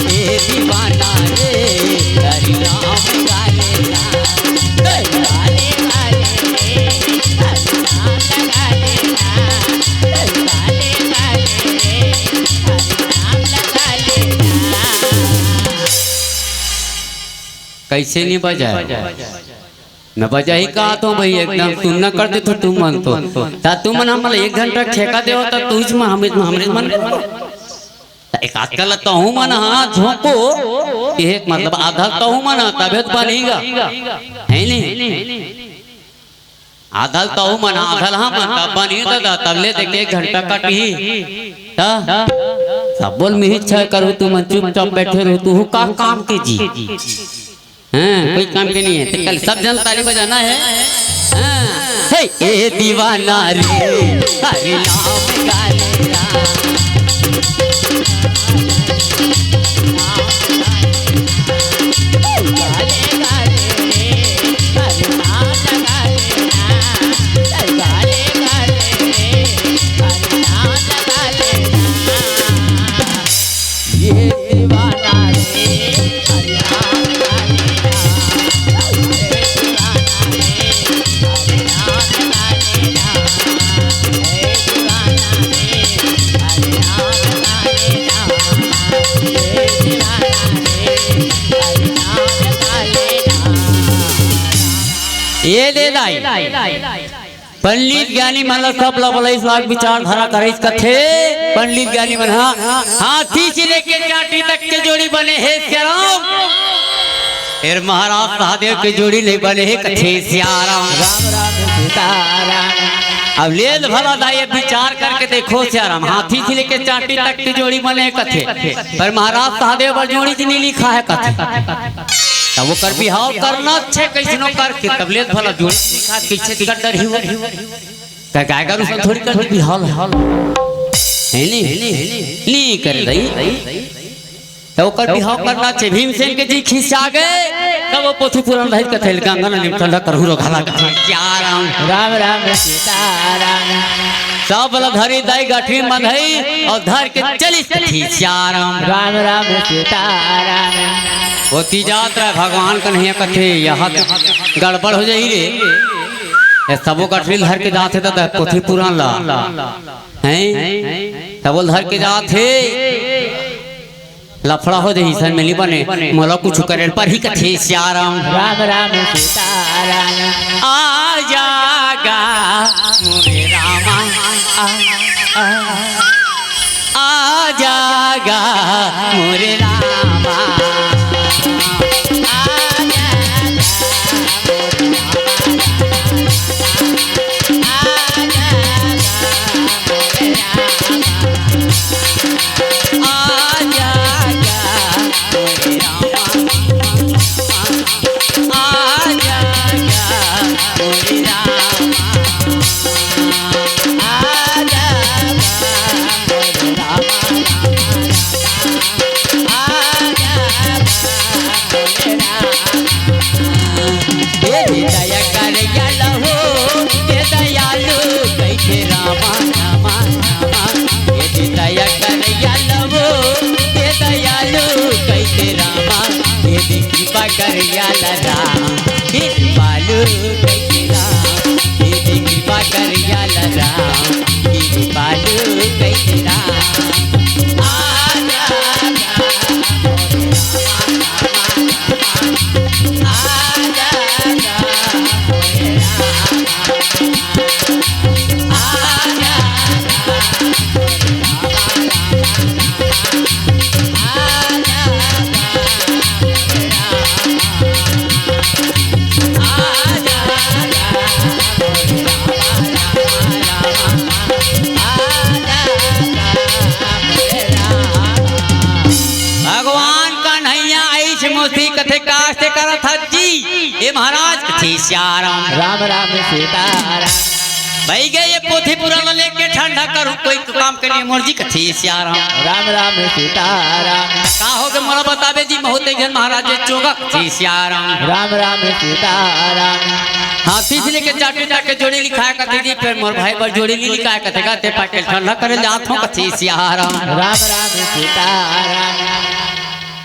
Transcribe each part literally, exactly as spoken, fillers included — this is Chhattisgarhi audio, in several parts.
ए दीवाना रे, हरि नाम गा ले ना। ए गा ले, गा ले रे, हरि नाम लगा ले ना। ए गा ले, गा ले रे, हरि नाम लगा ले ना। कइसे नइ बजाय? मैं बजाही का तो भाई, एकदम सुन्ना कर देथों तुमन तो। त तुमन हमला एक घंटा ठेका देवव, त तुझ में हम, हमरे मन। त एक आजकल तहूँ मन हा झोंको, एक मतलब आधा तहूँ मन हा, तभे त बनही गा, हे नहीं? आधा तहूँ मन हा, आधा हमन, तब बनही गा, तब ले देख एक घंटा कटही। त सब बोल, मिही छय करू, तुमन चुपचाप बइठे रहू, तुहू का काम के जी। हाँ, कोई काम के नहीं है। तो कल सब जन ताली बजाना है। हाँ। हे, ए दीवाना रे, हरि नाम गा ले ना। गा ले, गा ले रे, हरि नाम गा ले ना। गा ले, गा ले रे, हरि नाम गा ले ना। ये दीवाना रे, हरि नाम गा ले ना। ये दीवाना रे, हरि नाम गा ले ना। ये दीवाना रे, हरि नाम गा ले ना। ये दीवाना रे, हरि नाम गा ले ना। ये दे दाई। पंडित ज्ञानी मन ला सब ला बलइस लाख विचारधारा करइस कथे। पंडित ज्ञानी मन हा हाथी से लेके चांटी तक के जोड़ी बने हे सियाराम। फेर महाराज सहदेव के जोड़ी नइ बने हे कथे सियाराम। राम राम सीताराम। अब ले भला दाई, अब विचार करके देखो सियाराम, हाथी से लेके चांटी तक के जोड़ी बने हे कथे, पर महाराज सहदेव बर जोड़ी च नइ लिखा हे कथे। तब ओकर बिहाव करना हे कइसनो करके, तब ले भला जोड़ी लिखा कइसे कर डरही हो? का गाय गरू से थोड़ी कर बिहाव हे नी? नइ करे दाई। त ओकर बिहाव करना हे। भीमसेन के जी खिसिया गे, तब ओ पोथी पुरान रहिस कथे, गंगा नदी म ठंडा करहूँ रो घला कथे सियाराम। राम राम सीताराम। सब ल धरी दाई गठरी म धई अउ धर के चलिस कथे सियाराम। राम राम सीताराम। ओती जात रहे भगवान कन्हैया कथे, यहाँ तो गड़बड़ हो जाही रे। ये सबो गठरी ल धर के जाथे त पोथी पुरान ला। हैं? तब ओ ल धर के जाथे। लफड़ा हो जाही, अइसन में नइ बने, मोला कुछु करे ल परही कथे सियाराम। राम राम सीताराम। आ जा गा मोरे रामा, आ, आ, आ जा गा मोरे रामा, आ जा गा मोरे रामा, आ जा गा मोरे रामा। आजा, आजा, मोरे रामा। आजा, आजा, मोरे रामा। आजा, आजा, मोरे रामा, रामा, रामा। आजा, आजा, मोरे रामा। ए दे दया करइया ल हो, ए दयालु कहिके रामा, रामा, रामा। ए दे दया करइया ल हो, ए दयालु कहिके रामा। ए दे कृपा करइया ल राम, ए दे कृपालु कहिके राम। ए दे कृपा करइया ल राम, ए दे कृपालु कहिके राम। आजा, आजा, भगवान कन्हैया अइसे मोती कथे कास्ते करत हस जी। ए महाराज कथे सियाराम। राम राम सीताराम। भई गे ये पोथी पुरान ल लेके ठंडा करहूँ, कोई काम के नइ हे मोर जी कथे सियाराम। राम राम सीताराम। का होगे मोला बताबे जी, महूँ त एक झन महाराज ए चोगा कथे सियाराम। राम राम सीताराम। हाथी से लेके चांटी तक के जोड़ी लिखाय कथे जी, फेर मोर भाई बर जोड़ी नइ लिखाय कथे गा, ते पाके ठंडा करे जात हँव कथे सियाराम। राम राम सीताराम।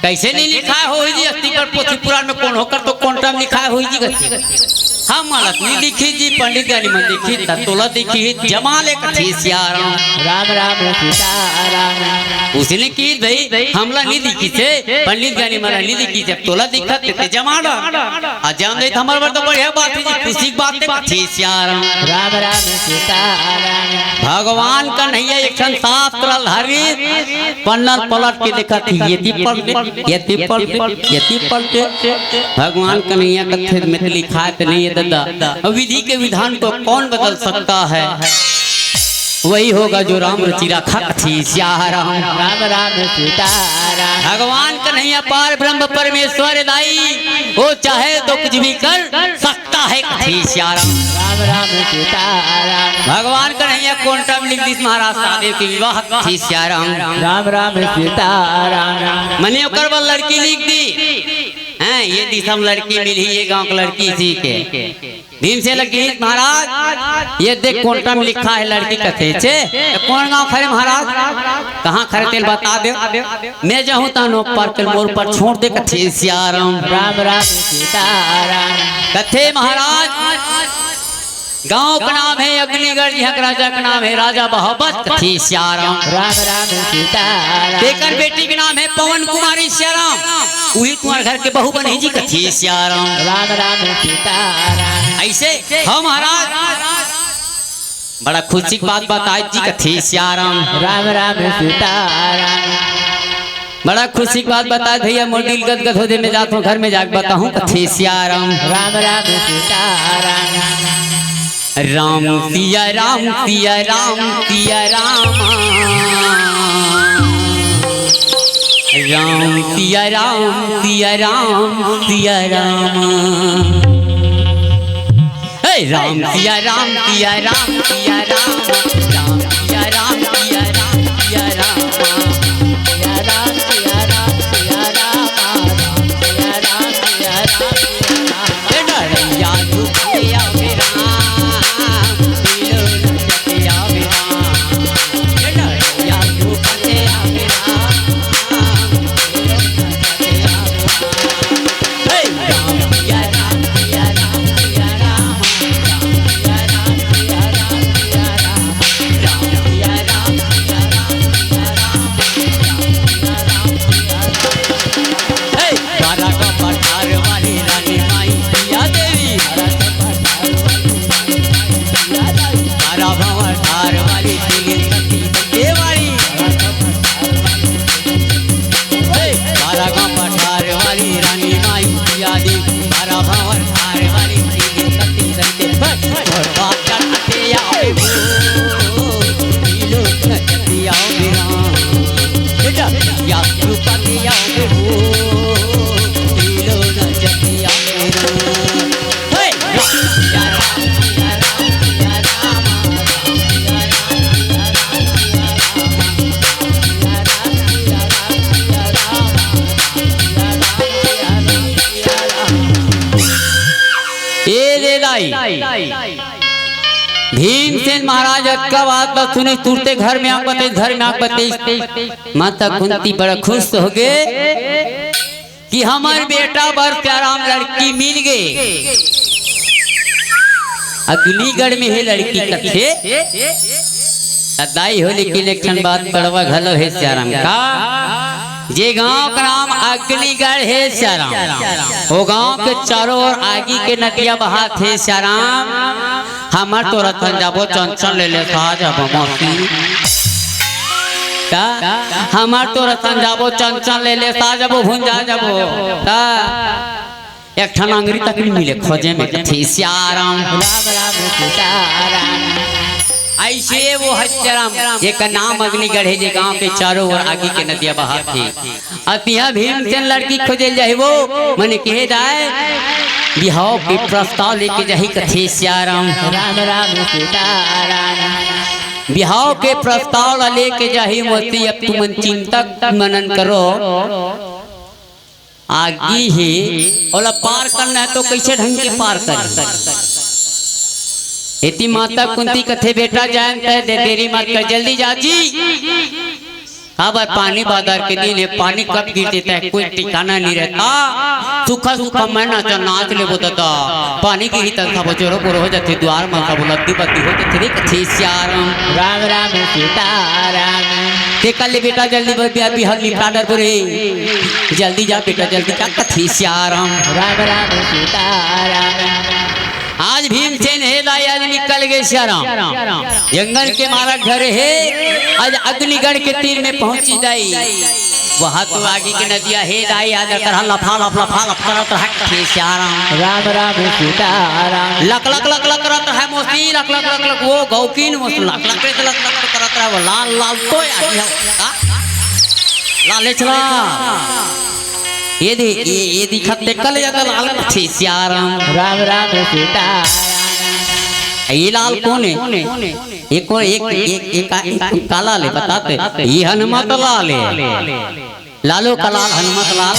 कइसे नइ लिखाय होही जी? अतिकन पोथी पुराण में कोनो कर तो कोंटा म लिखाय होही जी कथे। हमला नइ दिखिस जी, पंडित ज्ञानी मन दिखिस, त तोला दिखिस, जमा ले कथे सियाराम। राम राम सीताराम। उसने कहिस भई, हमला नइ दिखिस हे, पंडित ज्ञानी मन नइ दिखिस हे, तोला दिखत हे ते जमा डार। अ जम जाही त हमर बर तो बढ़िया बात हे जी, खुशी के बात हे कथे सियाराम। राम राम सीताराम। भगवान कन्हैया एक ठन शास्त्र ल धरिस, पन्ना ल पलट के देखत हे, एती पलटे, एती पलटे, एती पलटे। भगवान कन्हैया कथे, "मैं तो लिखाय त नइ हे ददा, अब विधि के विधान को कौन बदल सकता है? वही होगा जो राम रचि राखा कथे सियाराम।" राम राम सीताराम। भगवान कन्हैया पार ब्रह्म परमेश्वर दाई, वो चाहे तो कुछ भी कर सकता है कथे सियाराम। राम राम सीताराम। भगवान कन्हैया कोंटा म लिख दिस महाराज, सहदेव के विवाह कथे सियाराम। राम राम सीताराम। मने ओकर बर लड़की लिख दिस। हैं, ये दिशा म लड़की मिलही, ये गांव के लड़की इही के। भीमसेन ल कहिस, "महाराज, ये देख कोंटा म लिखा हे लड़की कथे से, त कोन गांव के हरे महाराज? कहां के हरे तेला बता दे।" मैं जाहूं तहां नोक पार के मोर ऊपर छोड़ दे कथे सियाराम। राम राम सीताराम। कथे महाराज, गांव के नाम हे अग्निगढ़, इहां के राजा के नाम हे राजा बहाबत कथे सियाराम। राम राम सीताराम। तेकर बेटी के नाम हे पवन कुमारी सियाराम। उही तुम्हर घर के बहू बनही जी कथे सियाराम। राम राम सीताराम। अइसे, हव महाराज, बड़ा खुशी के बात बताय जी कथे सियाराम। राम राम सीताराम। बड़ा खुशी के बात बताय भैया, मोर दिल गदगद हो दे, मैं जात हंव घर में जाके बताहूं कथे सियाराम। राम राम सीताराम। राम सिया राम सिया राम सिया राम। राम सिया राम सिया राम सिया राम। हे राम सिया राम सिया राम सिया राम। राम सिया राम सिया राम सिया राम। सिया राम सिया राम सिया राम। राम सिया राम सिया राम सिया राम। हे डरैया तू कते आवे राम, पीलो न कते आवे राम। हे डरैया तू कते आवे राम, पीलो न कते आवे राम। हे राम सिया राम सिया राम सिया राम। राम सिया राम सिया राम सिया राम। राम सिया राम सिया राम सिया राम। राम सिया राम सिया राम। हे बारा का पठार वाली रानी माई सिया देवी। बारा भंवर धार वाली तेरी सती देवाली। हे बारा का पठार वाली रानी माई सिया देवी। बारा भंवर धार वाली तेरी सती सती। हे, हे, हे। ए दे दाई, भीमसेन महाराज अतका बात ल सुनिस, तुरते घर में आके बतइस, घर में आके बतइस। माता कुंती बड़ा खुश होगे कि हमर बेटा बर प्यारा म लड़की मिल गे। अग्निगढ़ में हे लड़की कथे। त दाई हो, लेकिन एक ठन बात कड़वा घलो हे सियाराम का। जे गांव के नाम अग्निगढ़ हे सियाराम, ओ गांव के चारों ओर आगी के नदिया बहात हे सियाराम। हमर तो रतन जाबो चंचल ले ले साज अब मौसी। का? हमर तो रतन जाबो चंचल ले ले साज अब भुंजा जाबो। का? एक ठन अंगरी तक नइ मिले खोजे में कथे सियाराम। राम राम सीताराम। अइसे वो हत्याराम, जेकर नाम अग्निगढ़ हे, जे गांव के चारों ओर आगी के नदिया बहात हे। अतिहा भीमसेन लड़की खोजे ल जाही वो, मने कहे दाय, बिहाव के प्रस्ताव लेके जाही कथे सियाराम। राम राम सीताराम। बिहाव के प्रस्ताव ला लेके जाही मोती, अब तुमन चिंता मनन करो। आगी हे, ओला पार करना हे तो कइसे ढंग के पार करही? एती माता कुंती कथे, "बेटा जान तय दे, देरी मत कर, जल्दी जा जी।" अब पानी बादर के दिन हे, पानी कब गिर देता है, कोई ठिकाना नहीं रहता। सुखा सुखा मैं नाचा नाच लेबो दादा, पानी गिरी तन सब जोरो बोरो हो जाथे, द्वार मन सब लद्दी बद्दी हो जाथे रे, कथे सियाराम। राम राम सीताराम। ते कर ले बेटा जल्दी, बस अभी हम निपटा डर रे, जल्दी जा बेटा जल्दी जा, कथे सियाराम। राम राम सीताराम। आज भीमसेन हे दाई, आज निकल गए सियाराम। जंगल के मारा घर हे, आज अग्निगढ़ के तीर में पहुंची दाई। वहाँ तो आगे के नदिया हे दाई, आज कर लफा लफ लफा लफ करत रहा, कथे सियाराम। राम राम सीताराम। लक लक लक लक करत रहा मोसी, लक लक लक लक, वो गौकीन मोसी लक लक लक लक करत रहा, वो लाल लाल तो आदमी हो का? लाले चला। ये दे, ये, ये दिखत ते कल या कल लाल, कथे सियाराम। राम राम सीता। ये लाल कौन है? ये कौन? एक, एक, एक, एक काला ले बताते। ये हनुमत लाल है। लालो का लाल, हनुमत लाल।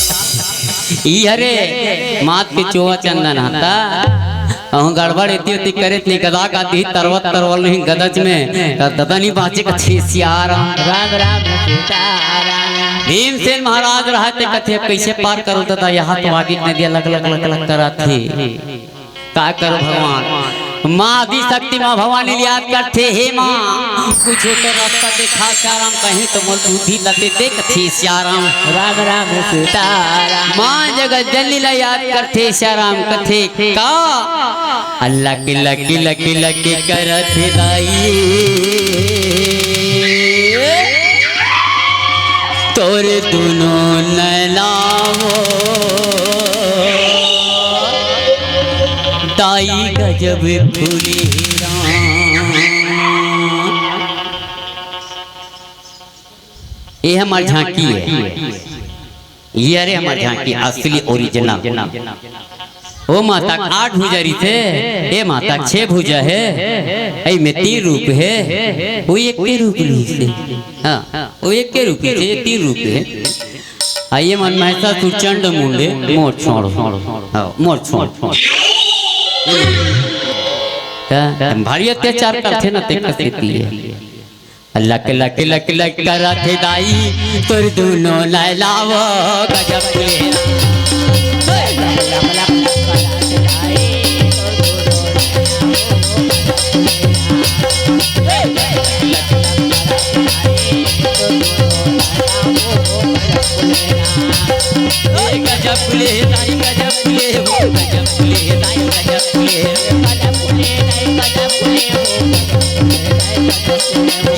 ये हरे मात के चोवा चंदन हता। अहूँ गड़बड़ एती ओती करे त निकदा का दी तरवत तरवल नहीं गदच में, त ददा नहीं बाँचे, कथे सियाराम। राम राम सीताराम। भीमसेन महाराज रहा ते कथे, "अब कैसे पार करो दादा, यहाँ तो आगे नदिया लक लक लक लक करत हे। का करो भगवान?" माँ आदि शक्ति माँ भवानी ल याद करथे, "हे माँ, कुछ तो रास्ता देखा सियाराम, कहीं तो मोर बुद्धि ल ते दे," कथे सियाराम। राम राम सीताराम। माँ जगत जननी ल याद करथे सियाराम, कथे का? लक लक लक लक करत हे दाई, तोर दुनो नैना वो, दाई गजब फूले राम। ये हमर झांकी है। ये हरे हमर झांकी असली ओरिजिनल। ओ माता आठ भुजा रहिथे, ए माता छे भुजा हे, ए में तीन रूप हे, वो एक के रूप रहिथे। हाँ, वो एक के रूप रहिथे, ये तीन रूप हे। आ ये मन महिषासुर चंड मुंडे मोर छोड़, हाँ, मोर छोड़। त भारी अत्याचार करथे ना, ते कसे पिए। लक लक लक लक करत हे दाई, तोर दुनो नैना वो गजब फूले। ए गजब फूले हे दाई, गजब फूले हो, गजब फूले हे दाई, गजब फूले, गजब फूले दाई, गजब फूले हो।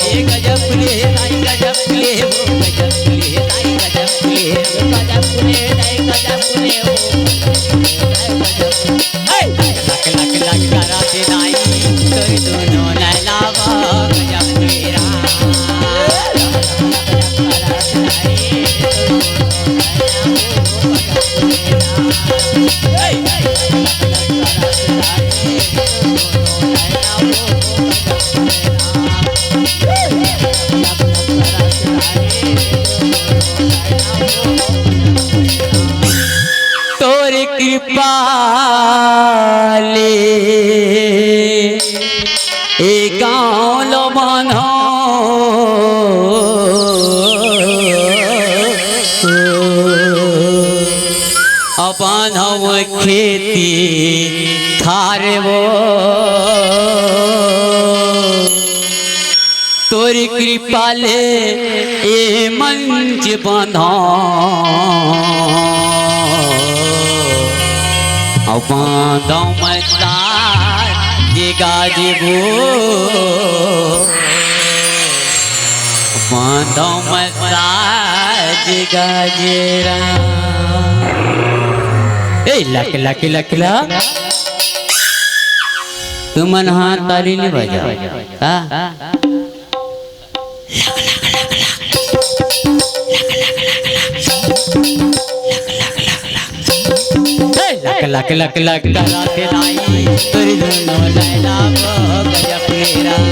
ए गजब फूले हे दाई, गजब फूले हो, गजब फूले हे दाई, गजब फूले, गजब फूले दाई, गजब फूले हो। हे, लक लक लक करत हे दाई, तोर दुनो नैना वो गजब फूले राम। तोर कृपा ले ए गाँव ल बाँधव, बाँधव खेती खार वो। तोर कृपा ले ए मंच बाँधव, अउ बाँधव मैं तार जे गाजबो, बाँधव मैं तार जे गाजरा। ए लक लक लक लक, तुमन हाथ ताली नहीं बजाओ का? लक लक लक लक करत हे दाई, तोर दुनो नैना वो गजब फूले राम।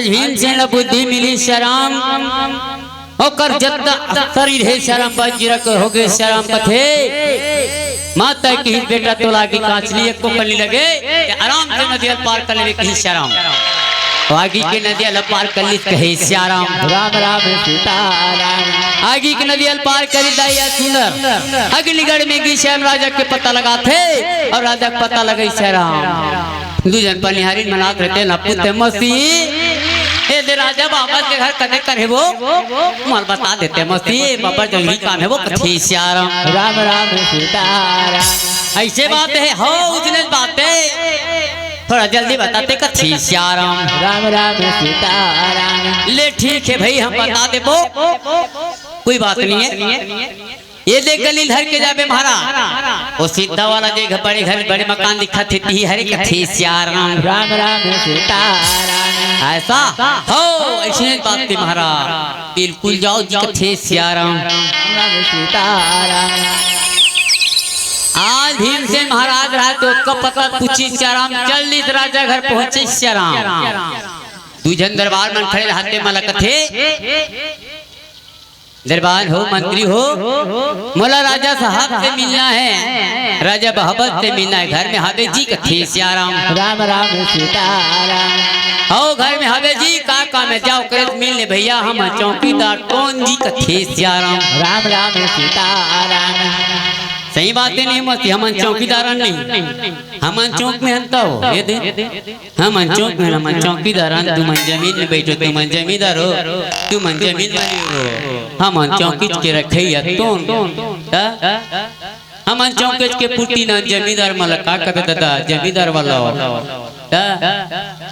भीमसेन ला बुद्धि मिली सियाराम, ओकर जतना शरीर हे सियाराम, बजरा के होगे सियाराम कथे। माता किहिस बेटा तोला आगी कांच ली, एको कन नी लगे, ते आराम से नदिया ल पार कर लेबे किहिस सियाराम। तो आगी के नदिया ल पार कर लिस कहे सियाराम। राम राम सीताराम। आगी के नदिया ल पार कर लिस दाई आज सुंदर। अग्निगढ़ में गिस सियाराम, राजा के पता लगाथे अउ राजा के पता लगइस सियाराम। दू झन पनिहारिन मनात रहिथे, "ना पुत मसी, ए दे राजा बाबा के घर कते कर हे वो? मोला बता देते मसी, बाबा जरूरी काम हे वो," कथे सियाराम। राम राम सीताराम। अइसे बात हे, हो, उतने बात हे, थोड़ा जल्दी बताते कथे सियाराम। राम राम सीताराम। ले ठीक हे भई, हम बता देबो, कोई बात नहीं हे। ये देख गली धर के जाबे महाराज, वो सीधा वाला जे घर, बड़े घर, बड़े मकान दिखत हे, तिही हरे कथे सियाराम। राम राम सीताराम। अइसा हो, अइसने बात हे महाराज, बिल्कुल जाओ जी कथे सियाराम। राम राम सीताराम। आज भीमसेन महाराज रहा तो ओकर पता पूछिस सियाराम, चल लिस राजा घर पहुंचिस सियाराम। दू झन दरबार मन खड़े रहते, मला कथे दरबार हो, मंत्री हो, मोला राजा साहब से मिलना हे, राजा बहाबत से मिलना हे, घर में हावे जी कथे सियाराम। राम राम सीताराम। हो, घर में हावे जी, का काम हे, जाओ ओकरे से मिल ले भइया, हम चौकीदार कोन जी कथे सियाराम। राम राम सीताराम। सही बात हे, नहीं मती, हमन चौकीदार नहीं, हमन चौक में हन तो, ये दे। हमन चौक में, हमन चौकीदार हन, तुमन जमीन में बइठो, तुमन जमींदार हो, तुमन जमीन वाले हो, हमन चौकीच के रखइया तोन। त हमन चौकीच के पुरती न जमींदार मन ल का कबे ददा, जमींदार वाला हो। त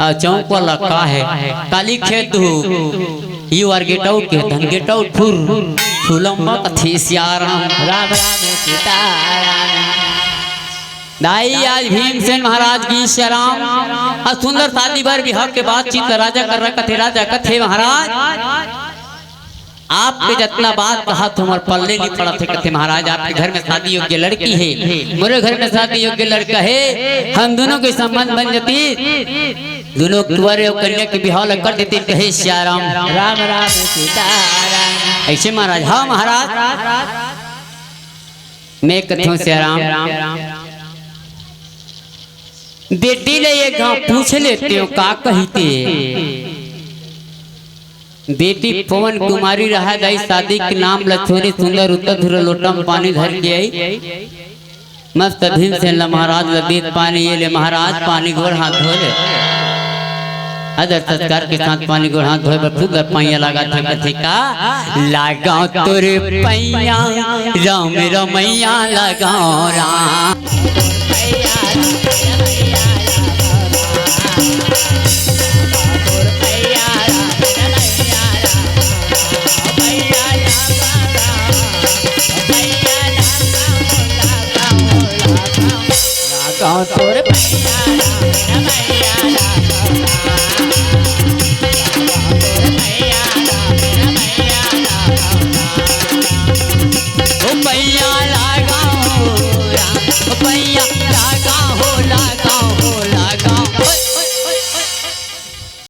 आ चौक वाला का हे? काली खेत हो, you are get out, के धन get out, फुर, फुलम्मा कथे सियाराम। राम राम सीताराम। दाई आज भीमसेन महाराज गिस सियाराम, अउ सुंदर शादी बर बिहाव के बातचीत ल राजा कर रहा कथे, राजा कथे महाराज, आपके जतना बात कहा तुम्हर पल्ले नहीं पड़त हे कथे महाराज, आपके घर में शादी योग्य लड़की हे, मोरे घर में शादी योग्य लड़का हे, हम दोनों के संबंध बन जाती, दोनों कुंवर अउ कन्या के बिहाव ल कर देती कहे सियाराम। राम राम सीताराम। अइसे महाराज, हाँ महाराज। मैं कथों सियाराम, बेटी ले एक घाव पूछ लेते हो का कहिते। बेटी पवन कुमारी रहा दाई, शादी के नाम ल छोरे, सुंदर उतर धुरा लोटा म पानी धर के आई। मस्त भीमसेन ल महाराज ल देत पानी, ये ले महाराज पानी, गोड़ हाथ धो ले। आदर सत्कार के साथ पानी गोड़ हाथ धोए बर फूल पैया लगाथे, कथे का, "लगाओ तोरे पैया, राम रमैया लगाओ राम।" लगाओ तोरे